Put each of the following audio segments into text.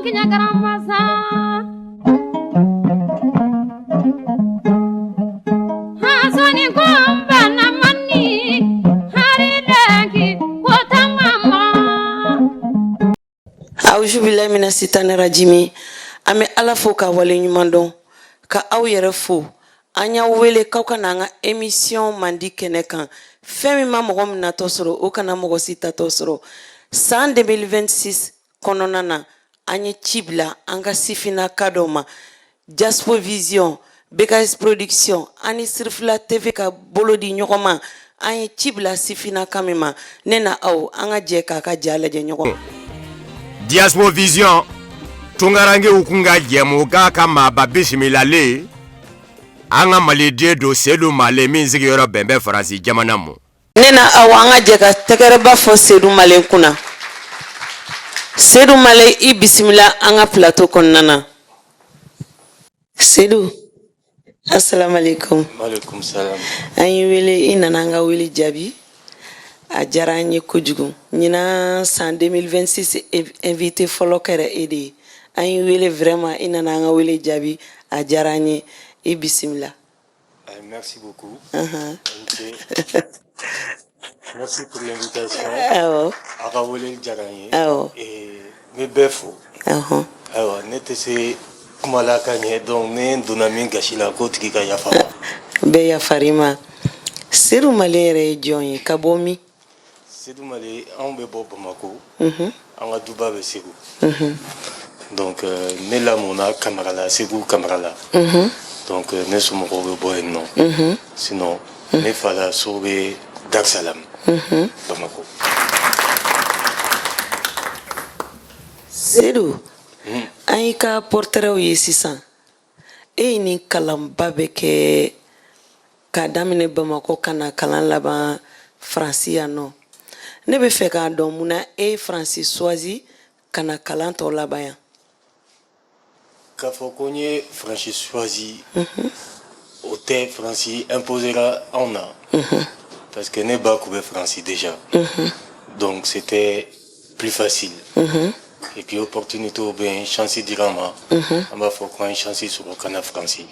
Kiɲɛkaramasa. Hasoni ko bana mani harilaki ko tamama. Awuzubilayi mina sitani rajimi. An bɛ Ala fo ka wale ɲuman dɔn, ka aw yɛrɛ fo. An y'aw wele k'aw ka na an ka émission mandi kɛnɛ kan. Fɛn min ma mɔgɔ min natɔ sɔrɔ, o kana mɔgɔ si tatɔ sɔrɔ. San 2026 kɔnɔna na, an ye ci bila an ka sifinnaka dɔ ma, Jaspo Vision, BKS Production ani Sirifila TV ka bolo di ɲɔgɔn ma. An ye ci bila sifinnaka min ma, ne na aw, an ka jɛ k'a ka ja lajɛ ɲɔgɔn. Diaspo Vision, tungarankew kun ka jɛmu k'a ka maaba bisimilalen an ka maliden don, Sedu Male, min sigiyɔrɔ bɛn bɛ Faransi jamana ma. Ne na aw, an ka jɛ ka tɛgɛrɛba fɔ Sedu Male kunna. Sedu Male, i bisimila an ka plateau kɔnɔna na. Sedu, asalaamaaleykum. Maaleykum salam. An y'i wele, i nana an ka wele jaabi, a diyara an ye kojugu. Ɲinan san 2026 invité fɔlɔ kɛra e de ye. An y'i wele, vraiment, i nana an ka wele jaabi, a diyara an ye. I bisimila. Merci beaucoup. Merci pour l'invitation. A ka wele diyara n ye. Et n bɛ bɛɛ fo. Ayiwa, ne tɛ se kuma la ka ɲɛ, donc ne donna min gasi la, k'o tigi ka yafa n ma. Bɛɛ yafar'i ma. Sedu Male yɛrɛ ye jɔn ye, ka bɔ min? Sedu Male, anw bɛ bɔ Bamako. An ka duba bɛ Segu. Donc ne lamɔna Kamarala, Segu Kamarala. Donc ne somɔgɔw bɛ bɔ yen nɔ. Sinon ne fa la so bɛ Dar Salam, Bamako. Sedu, an y'i ka portrait ye sisan. E ye nin kalanba bɛ kɛ k'a daminɛ Bamakɔ ka na kalan laban Faransi yan nɔ. Ne bɛ fɛ k'a dɔn, mun na e ye Faransi choisi ka na kalan tɔ laban yan? K'a fɔ ko n ye Faransi choisi, o tɛ. Faransi imposera anw na parce que ne ba tun bɛ Faransi déjà, donc c'était plus facile. Et puis opportunité bɛ yen, chance dira n ma. An b'a fɔ ko an ye chance sɔrɔ ka na Faransi,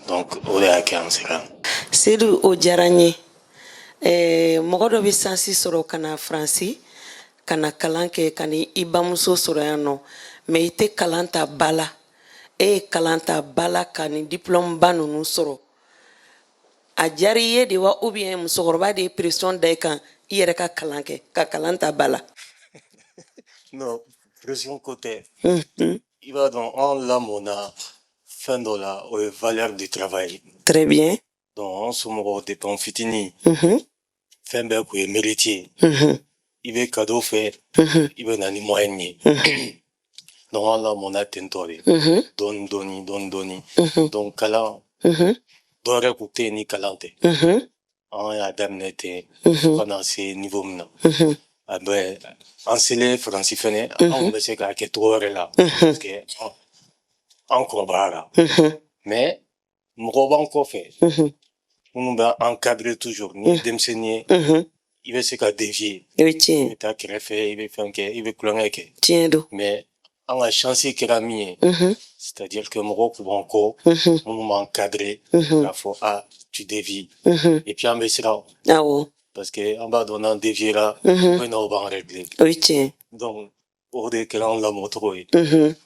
donc o de y'a kɛ an sera yan. Sedu, o diyara n ye. Mɔgɔ dɔ bɛ chance sɔrɔ ka na Faransi ka na kalan kɛ, ka ni i bamuso sɔrɔ yan nɔ, mais i tɛ kalan ta ba la. E ye kalan ta ba la ka nin diplôme ba ninnu sɔrɔ. A diyara i ye de wa, ou bien musokɔrɔba de ye pression da i kan i yɛrɛ ka kalan kɛ, ka kalan ta ba la? Non, pression ko tɛ. I b'a dɔn, an lamɔna fɛn dɔ la, o ye valeur du travail. Très bien. Donc an somɔgɔw, depuis an fitinin, fɛn bɛɛ kun ye mérite ye. I bɛ cadeau fɛ, i bɛ na ni moyen ye. Donc an lamɔna ten tɔ de, dɔɔni dɔɔni dɔɔni dɔɔni. Donc kalan, dɔwɛrɛ kun tɛ yen ni kalan tɛ. An y'a daminɛ ten fo ka na se niveau min na. A bɛ an selen Faransi fɛnɛ, an kun bɛ se k'a kɛ cogo wɛrɛ la parce que an kɔrɔbayara, mais mɔgɔw b'an kɔfɛ minnu bɛ encadrer toujours. Ni ye denmisɛnnin ye, i bɛ se ka dévier. O ye I tiɲɛ. bɛ taa kɛrɛfɛ, i bɛ fɛn kɛ, i bɛ tulonkɛ kɛ. Tiɲɛ don. Mais an ka chance kɛra min ye, c'est-à-dire que mɔgɔw kun b'an kɔ minnu b'an cadrer k'a fɔ: "Ah, tu dévies." Et puis an bɛ siran parce que an b'a dɔn n'an déviera, u bɛ na, u b'an régler. O ye tiɲɛ. Donc o de kɛra an lamɔcogo ye.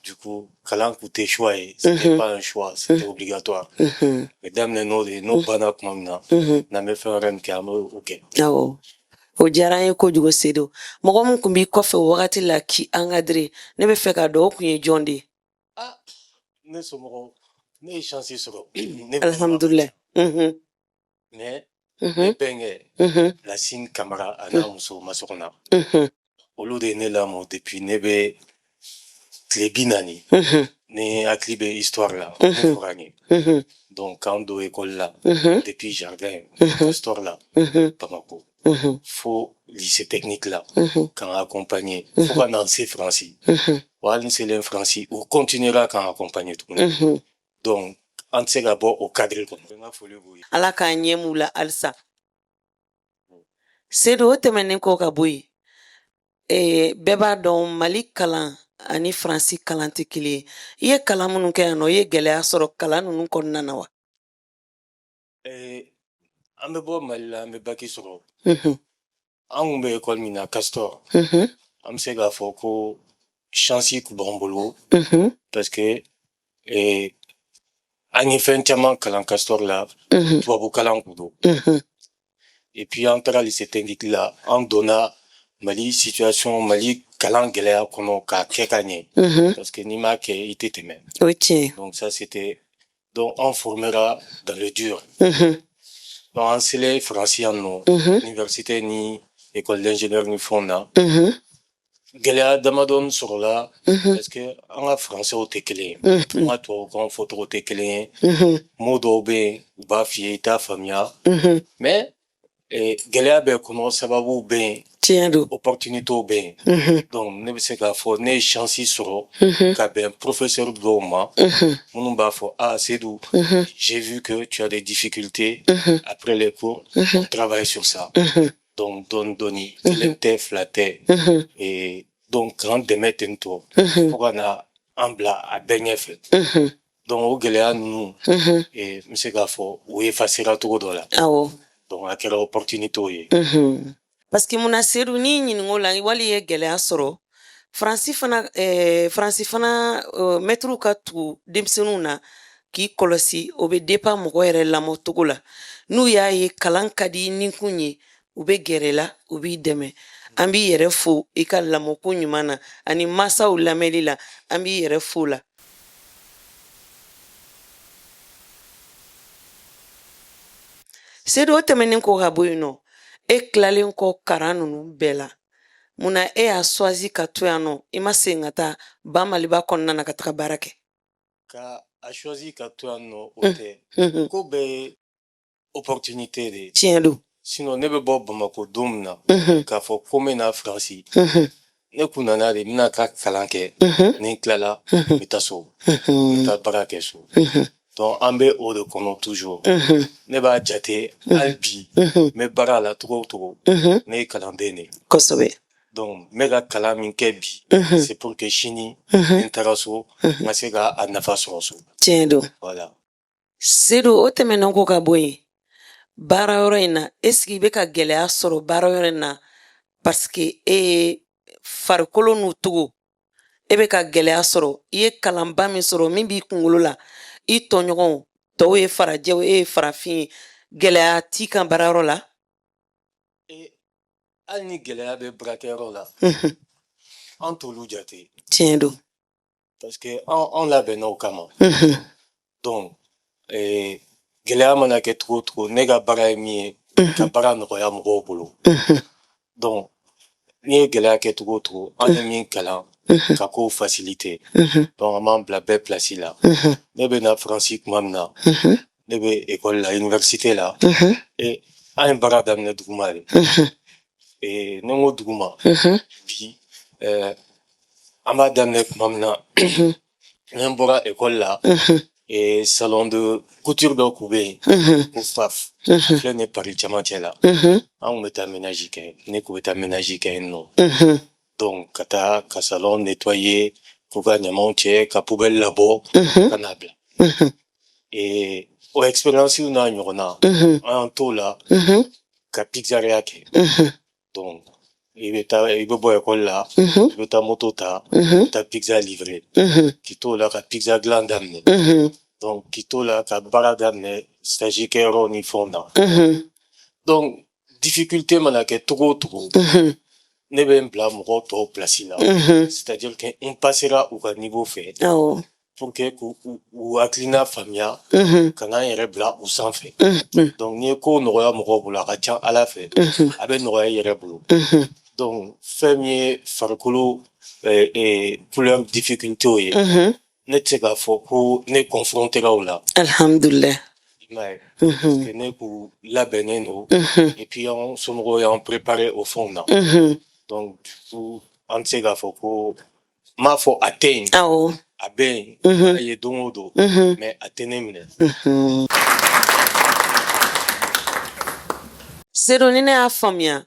Du coup, kalan kun tɛ choix ye, c'était pas un choix, c'était obligatoire. O daminɛ n'o de ye, n'o banna tuma min na, n'an bɛ fɛn wɛrɛ min kɛ, an b'o kɛ. Awɔ, o diyara an ye kojugu. Sedu, mɔgɔ min kun b'i kɔfɛ o wagati la k'i encadrer, ne bɛ fɛ k'a dɔn, o kun ye jɔn de ye? Ah, ne somɔgɔw. Ne ye chance sɔrɔ, ne Alhamdulilayi. Mais ne bɛnkɛ Lasine Kamara a n'a muso Masɔgɔna, olu de ye ne lamɔ depuis ne bɛ tile 40. Ne hakili bɛ histoire la mun fɔra n ye. Donc k'an don école la, depuis jardin histoire la Bamako fo lycée technique la, k'an accompagner fo ka na se Faransi. Wa hali n selen Faransi, u continuera k'an accompagner tuguni. Donc an tɛ se ka bɔ o cadre kɔnɔ. N ka foli b'u ye. Ala k'a ɲɛ m'u la halisa. Sedu, o tɛmɛnen kɔ ka bɔ yen, bɛɛ b'a dɔn Mali kalan ani Faransi kalan tɛ kelen ye. I ye kalan minnu kɛ yan nɔ, i ye gɛlɛya sɔrɔ kalan ninnu kɔnɔna na wa? An bɛ bɔ Mali la, an bɛ baki sɔrɔ. An kun bɛ école min na, Castor, an bɛ se k'a fɔ ko chance kun b'an bolo parce que an ye fɛn caman kalan Castor la, tubabu kalan kun don. Et puis an taara lycée technique la, an donna Mali situation, Mali kalan gɛlɛya kɔnɔ k'a kɛ ka ɲɛ. Parce que n'i m'a kɛ, i tɛ tɛmɛ. O ye tiɲɛ ye. Donc ça c'était, donc an formera dans le dur. Donc an selen Faransi yan nɔ, université ni école d'ingénieur ni fɛnw na, gɛlɛya damadɔni sɔrɔla parce que an ka français tɛ kelen ye, an ka tubabukan fɔcogo tɛ kelen ye. Mot dɔw bɛ yen, u b'a f'i ye, i t'a faamuya. Mais gɛlɛya bɛ kɔnɔ, sababu bɛ yen, Tiɲɛ don. opportunité bɛ yen. Donc ne bɛ se k'a fɔ ne ye chance sɔrɔ ka bɛn professeur dɔw ma minnu b'a fɔ: ah Seydou, j'ai vu que tu as des difficultés après les cours, on travaille sur ça. Donc dɔɔni dɔɔni, kelen tɛ, fila tɛ. Et donc k'an dɛmɛ ten tɔ fo ka na an bila a bɛɛ ɲɛfɛ. Donc o gɛlɛya ninnu, n bɛ se k'a fɔ o effacera cogo dɔ la. Donc a kɛra opportunité ye. Parce que munna Seydou, n'i ɲininka o la, wali i ye gɛlɛya sɔrɔ Faransi fana, Faransi fana, mɛtiriw ka tugu denmisɛnninw na k'i kɔlɔsi, o bɛ dépend mɔgɔ yɛrɛ lamɔcogo la. N'u y'a ye kalan ka di ni kun ye, u bɛ gɛrɛ la, u b'i dɛmɛ. An b'i yɛrɛ fo i ka lamɔko ɲuman na ani masaw lamɛnli la, an b'i yɛrɛ fo la. Seydou, o tɛmɛnen kɔ ka bɔ yen nɔ, e tilalen kɔ karan ninnu bɛɛ la, munna e y'a choisi ka to yan nɔ, i ma segin ka taa ba Maliba kɔnɔna na ka taga baara kɛ? Ka a choisi ka to yan nɔ, o tɛ. Ko bɛɛ ye opportunité de ye. Tiɲɛ don. Sinon ne bɛ bɔ Bamakɔ don min na k'a fɔ ko n bɛ na Faransi, ne kun nana de, n bɛna ka kalan kɛ, ni n tilala, n bɛ taa so, n bɛ taa baara kɛ so. Donc an bɛ o de kɔnɔ toujours. Ne b'a jate hali bi, n bɛ baara la cogo o cogo, ne ye kalanden de ye. Donc n bɛ ka kalan min kɛ bi, c'est pour que sini ni n taara so, n ka se ka a nafa sɔrɔ so. Tiɲɛ don. Voilà. Seydou, o tɛmɛnen kɔ ka bɔ yen, baara yɔrɔ in na, est ce que i bɛ ka gɛlɛya sɔrɔ baara yɔrɔ in na, parce que e ye farikolo n'u togo, e bɛ ka gɛlɛya sɔrɔ, i ye kalanba min sɔrɔ min b'i kunkolo la, i tɔɲɔgɔnw tɔw ye farajɛw, e ye farafin ye, gɛlɛya t'i kan baarayɔrɔ la? Hali ni gɛlɛya bɛ baarakɛyɔrɔ la, an t'olu jate. Tiɲɛ don. Parce que an labɛnna o kama. Donc gɛlɛya mana kɛ cogo o cogo, ne ka baara ye min ye, ka baara nɔgɔya mɔgɔw bolo. Donc n'i ye gɛlɛya kɛ cogo o cogo, an ye min kalan ka kow faciliter, donc an b'an bila bɛɛ place la. Ne bɛ na Faransi tuma min na, ne bɛ école la, université la, et an ye baara daminɛ duguma de. Et ne ko duguma bi, an b'a daminɛ tuma min na, ne bɔra école la, et salon de couture dɔ kun bɛ yen ko FAF, filɛ nin ye Paris camancɛ la. An kun bɛ taa ménage kɛ, ne kun bɛ taa ménage kɛ yen nɔ. Donc ka taa ka salon nettoyer, k'u ka ɲamanw cɛ, ka poubelle labɔ ka n'a bila. Et o expérience n'a ɲɔgɔnna, an y'an t'o la ka pizzeria kɛ. Donc i bɛ taa, i bɛ bɔ école la, i bɛ taa moto ta, i bɛ taa pizza livrer. K'i t'o la ka pizza dilan daminɛ. Donc k'i t'o la ka baara daminɛ stage kɛyɔrɔ ni fɛnw na. Donc difficulté mana kɛ cogo o cogo, ne bɛ n bila mɔgɔw tɔw place la, c'est-à-dire que n passera u ka niveau fɛ pour que k'u u hakilina faamuya, ka na n yɛrɛ bila u sanfɛ. Donc n'i ye kow nɔgɔya mɔgɔw bolo, a ka ca Ala fɛ, a bɛ nɔgɔya i yɛrɛ bolo. Donc fɛn min ye farikolo couleur difficulté ye, ne tɛ se k'a fɔ ko ne confrontera o la. Alhamdulilayi. I m'a ye, parce que ne k'u labɛnnen don, et puis an somɔgɔw y'an préparé o fɛnw na. Donc du coup an tɛ se k'a fɔ ko, n m'a fɔ a tɛ yen. A bɛ yen, a ye don o don, mais a tɛ ne minɛ. Seydou, ni ne y'a faamuya,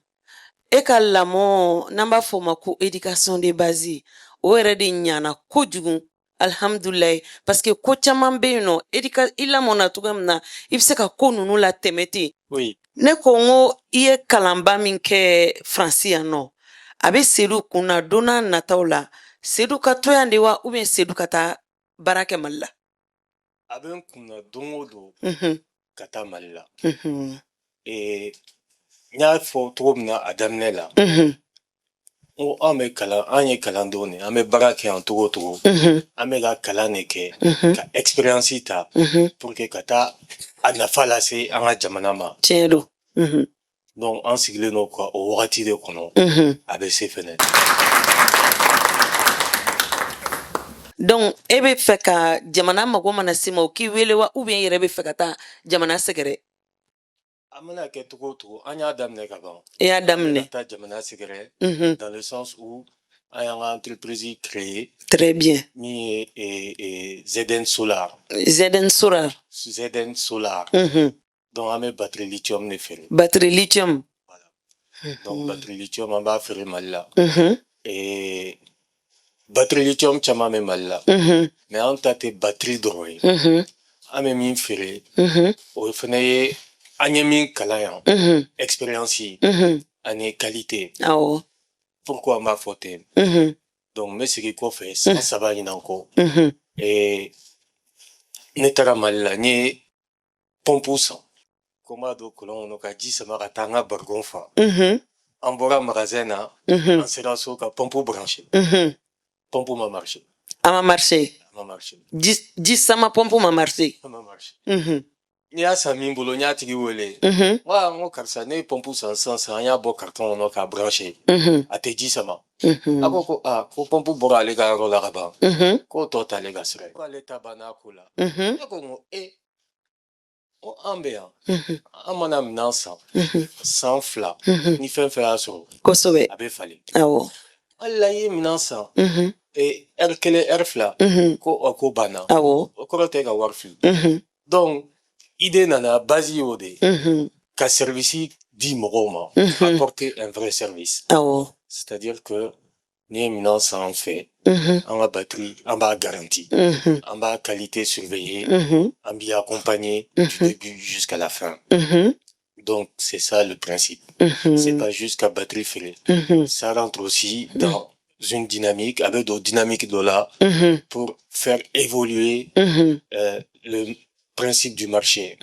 e ka lamɔ, n'an b'a fɔ o ma ko éducation de base, O yɛrɛ de ɲana kojugu, alihamudulilayi, parce que ko caman bɛ yen nɔ, i lamɔna cogoya min na, i bɛ se ka ko ninnu latɛmɛ ten. Ne ko n ko i ye kalanba min kɛ Faransi yan nɔ, a bɛ Sedu kun na don n'a nataw la, Sedu ka to yan de wa, ou bien Sedu ka taa baara kɛ Mali la? A bɛ n kun na don o don ka taa Mali la. N y'a fɔ cogo min na a daminɛ la, n ko an bɛ kalan, an ye kalandenw de, an bɛ baara kɛ yan cogo o cogo, an bɛ ka kalan de kɛ ka expérience ta pour que ka taa a nafa lase an ka jamana ma. Tiɲɛ don. Donc an sigilen don ka o wagati de kɔnɔ. A bɛ se fɛnɛ. Donc e bɛ fɛ ka jamana mago mana se ma, o k'i wele wa, ou bien i yɛrɛ bɛ fɛ ka taa jamana sɛgɛrɛ? A mana kɛ cogo o cogo, an y'a daminɛ ka ban. I y'a daminɛ. Ka taa jamana sɛgɛrɛ, dans le sens où an y'an ka entreprise créer. Très bien. Min ye ZN Solar. ZN Solar. ZN Solar. Donc an bɛ batterie lithium de feere. Batterie lithium. Voilà. Donc batterie lithium, an b'a feere Mali la. Et batterie lithium caman bɛ Mali la. Mais an ta tɛ batterie dɔrɔn ye. An bɛ min feere, o fana ye an ye min kalan yan. Expérience ani qualité. Awɔ. Pourquoi an b'a fɔ ten? Donc n bɛ segin kɔfɛ san 3 ɲinan kɔ. Et ne taara Mali la, n ye pompe san. Ko n b'a don kɔlɔn kɔnɔ ka ji sama ka taa n ka barigon fa. An bɔra magasin na, an sera so ka pompe branché. Pompe ma marché. A ma marché. A ma marché. Ji sama pompe ma marché. A ma marché. N y'a san min bolo, n y'a tigi wele. N ko karisa, ne ye pompe san sisan sisan, an y'a bɔ carton kɔnɔ k'a branché. A tɛ ji sama. A ko ko aa, ko pompe bɔra ale ka yɔrɔ la ka ban. K'o tɔ t'ale ka sira ye. K'ale ta banna a ko la. Ne ko n ko e, ko an bɛ yan. An mana minɛn san. San 2. Ni fɛn fɛn y'a sɔrɔ. Kosɛbɛ. A bɛ falen. Awɔ. Hali la i ye minɛn san. Heure 1, heure 2. Ko ɔ ko banna. Awɔ. O kɔrɔ tɛ ka wari fili. Donc idée nana, base y'o de ye. Ka service di mɔgɔw ma. Apporter un vrai service. Awɔ. C'est-à-dire que n'i ye minɛn san an fɛ, an ka batterie, an b'a garantie. An b'a qualité surveiller. An b'i accompagner du début jusqu'à la fin. Donc c'est ça le principe. C'est pas juste ka batterie feere. Ça rentre aussi dans une dynamique, avec d'autres dynamiques de là, pour faire évoluer le principe du marché.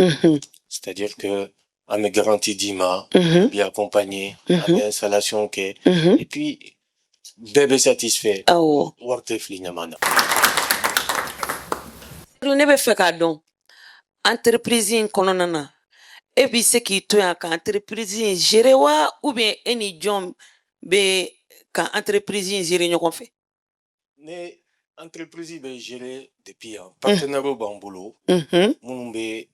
C'est-à-dire que an bɛ garantie d'i ma, bien accompagner, an bɛ installation kɛ, et puis bɛɛ bɛ satisfait. Awɔ. Wari tɛ fili ɲama na. Ne bɛ fɛ k'a dɔn, entreprise in kɔnɔna na, e bɛ se k'i to yan ka entreprise in gérer wa, ou bien e ni jɔn bɛ ka entreprise in gérer ɲɔgɔn fɛ? Ne entreprise bɛ gérer depuis yan. Partenaires b'an bolo. Minnu bɛ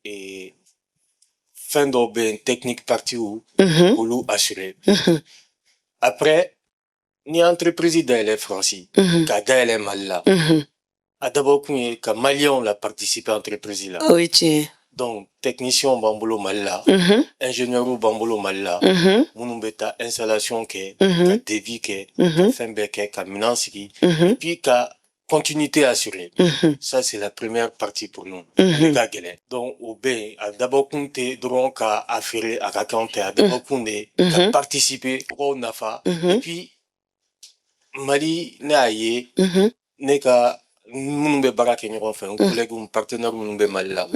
fɛn dɔw bɛ yen, technique partie, olu assurer. Après, ni entreprise dayɛlɛ Faransi, ka dayɛlɛ Mali la, a dabɔ kun ye ka Maliyɛnw la participer entreprise la. O ye tiɲɛ. Donc technicien b'an bolo Mali la, ingénieur b'an bolo Mali la, minnu bɛ taa installation kɛ, ka devis kɛ, ka fɛn bɛɛ kɛ, ka minɛn sigi, et puis ka continuité assurer. Ça, c'est la première partie pour nous. Ale ka gɛlɛn. Donc o bɛ yen, a dabɔ kun tɛ dɔrɔn ka a feere a ka kɛ anw tɛ, a dabɔ kun de ka participer mɔgɔw nafa. Et puis Mali, ne y'a ye, ne ka minnu bɛ baara kɛ ɲɔgɔn fɛ, n collègues, n partenaires minnu bɛ Mali la,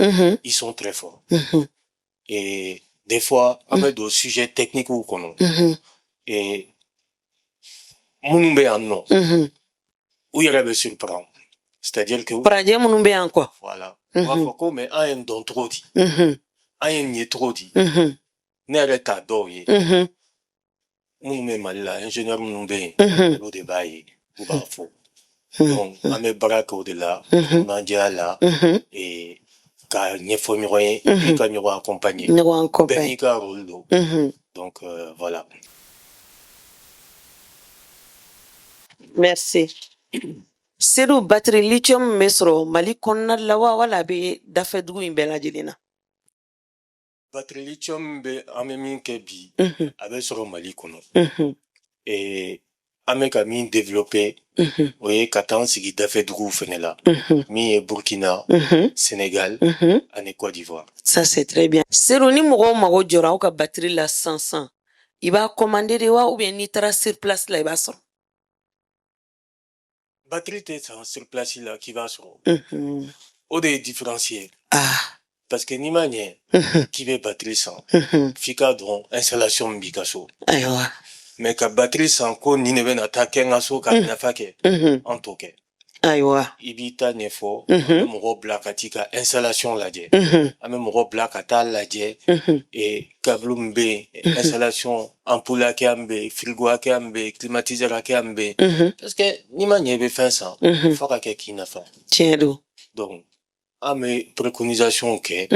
ils sont très forts. Et des fois, an bɛ don sujet technique kɔnɔ. Et minnu bɛ yan nɔ, u yɛrɛ bɛ surprendre. C'est-à-dire que Farajɛ minnu bɛ yan quoi. Voilà. U b'a fɔ ko mais an ye nin dɔn cogo di? An ye nin ye cogo di? Ne yɛrɛ t'a dɔw ye. Minnu bɛ Mali la, ingénieur minnu bɛ yen, olu de b'a ye, u b'a fɔ. Donc an bɛ baara kɛ o de la, n'an la, et ka ɲɛfɔ ɲɔgɔn ye, et ka ɲɔgɔn accompagner. Ɲɔgɔn Bɛɛ accompagner. N'i ka rôle don. Donc voilà. Merci. Sedu, batterie lithium bɛ sɔrɔ Mali kɔnɔna la wa, wala a bɛ dafɛ dugu in bɛɛ lajɛlen na? Batterie lithium bɛ, an bɛ min kɛ bi, a bɛ sɔrɔ Mali kɔnɔ. Et an bɛ ka min développer, O ye ka taa an sigi dafɛ duguw fɛnɛ la, min ye Burkina, Sénégal ani Côte d'Ivoire. Ça, c'est très bien. Seydou, ni mɔgɔw mago jɔra aw ka batterie la sisan sisan, i b'a commander de wa, ou bien n'i taara sur place la i b'a sɔrɔ? Batterie tɛ san sur place la k'i b'a sɔrɔ. O de ye différence ye. Parce que n'i ma ɲɛ k'i bɛ batterie san, f'i k'a dɔn installation min b'i ka so. Mais ka batterie san ko nin de bɛna taa kɛ n ka so ka nafa kɛ, an t'o kɛ. I b'i ta ɲɛfɔ, an bɛ mɔgɔw bila ka t'i ka installation lajɛ. An bɛ mɔgɔ bila ka taa lajɛ e câble min bɛ yen, installation ampoule hakɛya min bɛ yen, frigo hakɛya min bɛ yen, climatiseur hakɛya min bɛ yen. Parce que n'i ma ɲɛ i bɛ fɛn san, f'a ka kɛ k'i nafa. Tiɲɛ don. Donc an bɛ préconisation kɛ.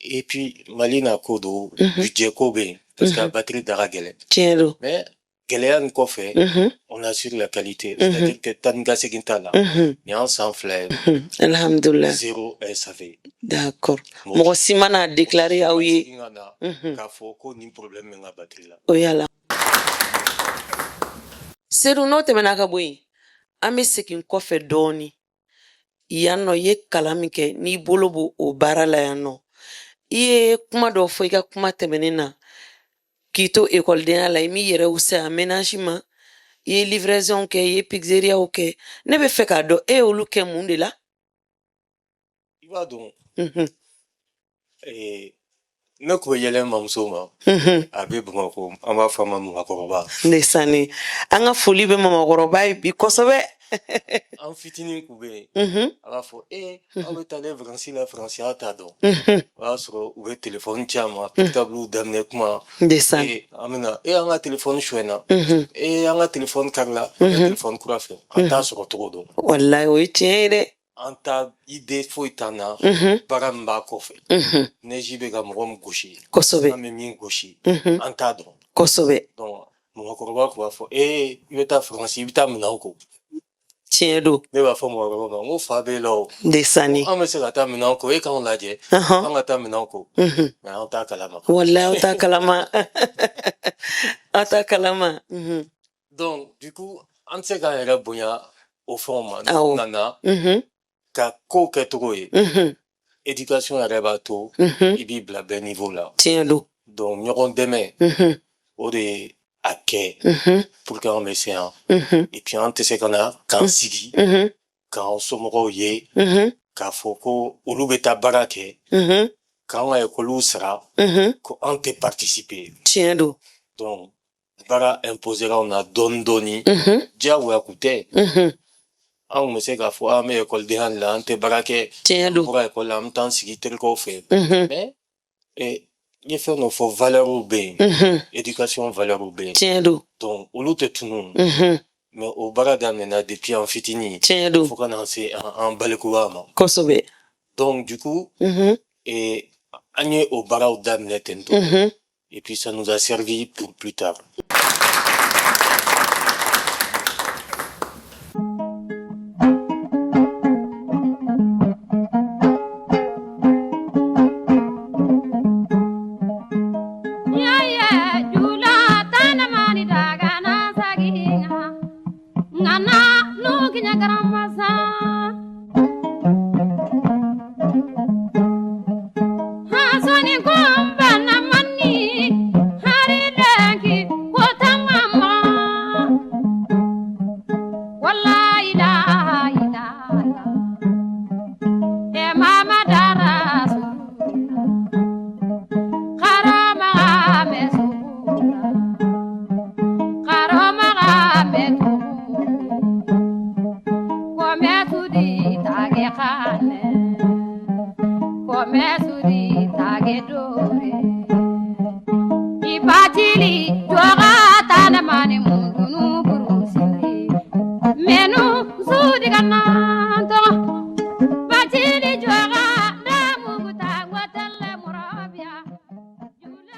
Et puis Mali n'a ko don, budget ko bɛ yen, parce que a batterie da ka gɛlɛn. Tiɲɛ don. Mais gɛlɛya nin kɔfɛ, on assure la qualité, c'est-à-dire que taa ni ka segin t'a la. Nin y'an san 2 ye. Alhamdulillah. Zéro SAV. D'accord. Mɔgɔ si mana déclarer aw ye. Segin ka na k'a fɔ ko nin problème bɛ n ka batterie la. O y'a la. Seydou, n'o tɛmɛna ka bɔ yen, an bɛ segin kɔfɛ dɔɔni. Yan nɔ, i ye kalan min kɛ, n'i bolo b'o o baara la yan nɔ, i ye kuma dɔ fɔ i ka kuma tɛmɛnen na k'i to ekɔlidenya la, i m'i yɛrɛ wusaya ménage ma, i ye livraison kɛ, i ye pizzeriaw kɛ. Ne bɛ fɛ k'a dɔn, e y'olu kɛ mun de la? I b'a dɔn, ne kun bɛ yɛlɛ n mamuso ma. A bɛ Bamakɔ, an b'a fɔ a ma mamakɔrɔba. Ndesanni, an ka foli bɛ mamakɔrɔba ye bi kosɛbɛ. An fitinin kun bɛ yen, a b'a fɔ ee, aw bɛ taa ne vacances la Faransi, aw t'a dɔn. O y'a sɔrɔ u bɛ téléphone ci an ma, portable daminɛ kuma. Ee, an bɛna ee, an ka téléphone sonyɛna, ee, an ka téléphone karila, an bɛ téléphone kura fɛ, an t'a sɔrɔ cogo dɔn. Walayi, o ye tiɲɛ ye dɛ. An ta idée foyi t'an na, baara min b'a kɔfɛ. Neige bɛ ka mɔgɔ min gosi, an bɛ min gosi, an t'a dɔn. Donc mɔgɔkɔrɔba tun b'a fɔ ee, i bɛ taa Faransi, i bɛ taa minɛnw ko. Tiɲɛ don. Ne b'a fɔ mɔgɔkɔrɔba ma n ko fa b'e la o. Ndesanni. An bɛ se ka taa minɛnw ko, e k'anw lajɛ. An ka taa minɛnw ko. Mais an t'a kalama. Walayi, aw t'a kalama, aw t'a kalama. Donc du coup, an tɛ se k'an yɛrɛ bonya o fɛnw ma. N'u nana ka ko kɛcogo ye, éducation yɛrɛ b'a to i b'i bila bɛɛ niveau la. Tiɲɛ don. Donc ɲɔgɔn dɛmɛ, o de ye a kɛ pour que an bɛ se yan. Et puis an tɛ se ka na k'an sigi k'an somɔgɔw ye k'a fɔ ko olu bɛ taa baara kɛ, k'an ka ekɔliw sara, ko an tɛ participer. Tiɲɛ don. Donc baara imposer anw na dɔɔni dɔɔni, diyagoya kun tɛ. An kun bɛ se k'a fɔ an bɛ ekɔlidenya la, an tɛ baara kɛ. Tiɲɛ An don. bɔra ekɔli la, an bɛ taa an sigi terikɛw fɛ. Mais n ye fɛn dɔ fɔ, valeur bɛ yen, éducation valeur bɛ yen. Tiɲɛ don. Donc olu tɛ tunun. Mais o baara daminɛna depuis an fitinin Tiɲɛ don. fo ka na se an balikuya ma. Donc du coup, an ye o baaraw daminɛ ten tɔ. Et puis ça nous a servi pour plus tard. Yaya jula tanamani daga na saginga ngana nukinya garamasa hasoni komba na mani harilenki kotamama wallahi la ilaha e mama darasu karama mesura karama metu komesudi tage khane komesudi tage dore ibatili joga tana mani mundunu burusindi menu sudi kana.